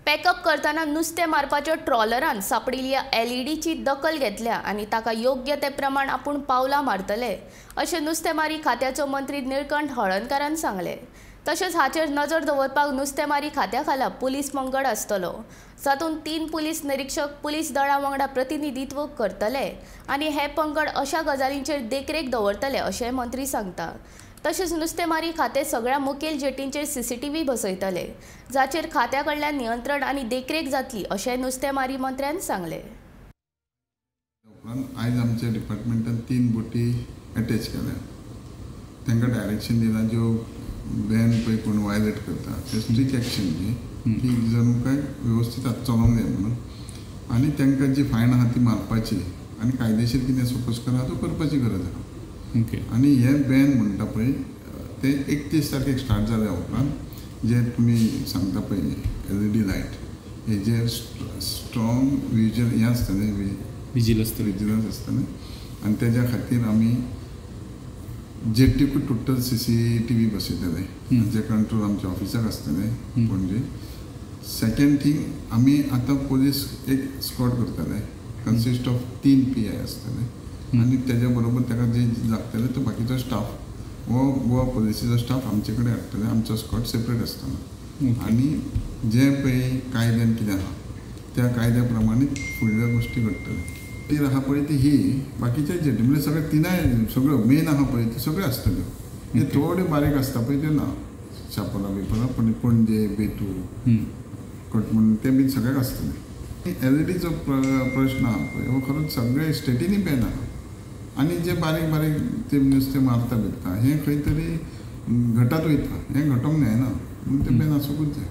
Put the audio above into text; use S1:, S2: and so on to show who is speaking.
S1: Pack up करतना नुस्तें मारपाच्या ट्रॉलरान सापडिल्ल्या एलईडीची दखल घेतल्या आनी ताका योग्य ते प्रमाण आपूण पावलां मारतले अशें नुस्तेमारी खात्याचो मंत्री निळकंठ हळर्णकारान सांगलें. तशेंच हाचेर नजर दवरपाक नुस्तेमारी खात्या खाला पुलीस पंगड आसतलो, जातूंत 3 पुलीस निरीक्षक पुलीस दळा वांगडा प्रतिनिधित्व करतले आनी हे पंगड अशा गजालींचेर देखरेख दवरतले अशें मंत्री सांगता. तशेंच नुस्तेमारी खातें सगळ्या मुखेल जेटींचेर सीसीटीव्ही बसयतले, जाचेर खात्या कडल्यान नियंत्रण आनी देखरेख जातली अशें नुस्तेमारी मंत्र्यान सांगलें.
S2: उपरांत आयज आमच्या डिपार्टमेंटान 3 बोटी अटॅच केल्या. तांकां डायरेक्शन दिलां ज्यो बॅन पळय कोण वायलेट करता ते स्ट्रिक्ट एक्शन जी ती जणू काय वेवस्थीत आतां चलोवंक जाय म्हणून, आनी तांकां जी फायन आहा ती मारपाची आनी कायदेशीर कितें सपोज करा तो करपाची गरज आहा. आनी हे बॅन म्हणटा पळय ते 31 तारखेक स्टार्ट जाल्या उपरांत जे तुमी सांगता पळय एलईडी लायट हेजेर स्ट्रॉंग विजल हें आसतलें, विजिलन्स आसतलें आनी तेज्या खातीर आमी जेटीकूय टोटल सीसीटीव्ही बसयतले जे कंट्रोल आमच्या ऑफिसाक आसतले पणजे. सेकंड थींग, आमी आतां पोलीस एक स्क्वॉड करतले कन्सिस्ट ऑफ 3 PI आसतले आनी तेज्या बरोबर ताका जे लागतले तो बाकीचो स्टाफ हो गोवा पोलिसीचो स्टाफ आमचे कडेन हाडटले, आमचो स्क्वॉड सेपरेट आसतलो. आनी जे पळय कायद्यान कितें आहा त्या कायद्या प्रमाणे फुडल्या गोश्टी घडटले. ती आहा पळय ती ही बाकीचे जेटी म्हणजे सगळे तिनाय सगळ्यो मेन आहा पळय त्यो सगळ्यो आसतल्यो. ते थोड्यो बारीक आसता पळय त्यो ना, शापोरा बिपोरा, पण पणजे बेतू कटमण ते बीन सगळ्याक आसतले. एलईडीचो प्रश्न आहा पळय हो खरोच सगळे स्टेटींनी बॅन आहा आनी जे बारीक बारीक ते नुस्तें मारता बिरता हें खंय तरी घटात वयता, हें घटोवंक जायना म्हणून तें बॅन आसूंकूच जाय.